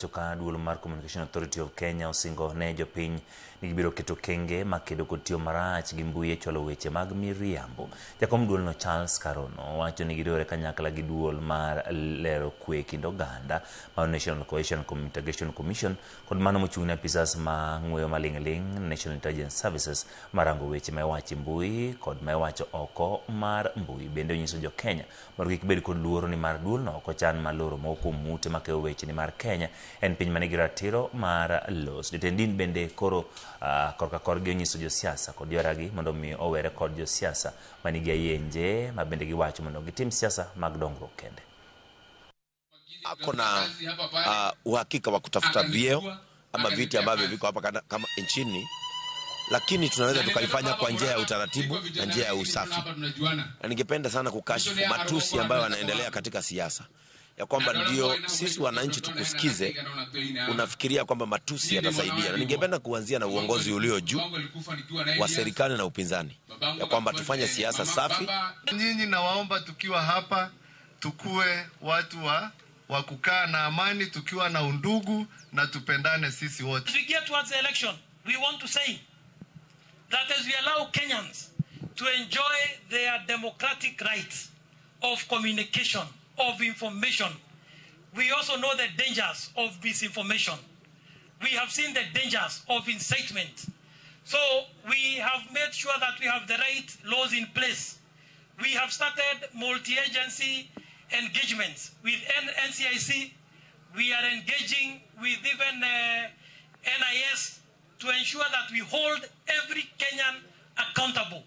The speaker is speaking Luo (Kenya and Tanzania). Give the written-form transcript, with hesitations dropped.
To ka duol mar Communication Authority of Kenya osingo ne jopiny ni gibiro keto okenge makedo kod tiyo marach gi mbui e chwalo weche mag miriambo. Jakom duolno Charles Karono wacho ni giriwore kanyakla gi duol mar lero kwe e kind oganda mar National Cohesion Integration Commission kod mano mochung' ne apisas ma ng'weyo maling'ling' National Intelligence Services marango weche ma iwacho e mbui kod ma iwacho oko mar mbui. Bende onyiso jo Kenya mondo kik bed kod luoro nimar duolno ok ochan mar loro moko kuom ute makeyo weche nimar Kenya en piny manigi ratiro mar los. Jotend din bende koro korka korgi onyiso josiasa kod joheragi mondo omi owere kod josiasa manigi ayenje ma bende giwacho mondo gitim siasa mag dongruok kende. Ako na uhakika wa kutafuta vyeo ama viti ambavyo viko hapa kama nchini, lakini tunaweza tukaifanya kwa njia ya utaratibu na njia ya usafi. Na ningependa sana kukashifu matusi ambayo yanaendelea katika siasa, ya kwamba ndio sisi wananchi tukusikize, unafikiria kwamba matusi yatasaidia. Na ningependa kuanzia na uongozi ulio juu wa serikali na upinzani, ya kwamba tufanye siasa safi. Nyinyi nawaomba tukiwa hapa tukue watu wa kukaa na amani, tukiwa na undugu na tupendane sisi wote. As we get towards the election, we want to say that as we allow Kenyans to enjoy their democratic rights of communication, of information, we also know the dangers of misinformation. We have seen the dangers of incitement. So we have made sure that we have the right laws in place. We have started multi-agency engagements with NCIC. We are engaging with even NIS to ensure that we hold every Kenyan accountable.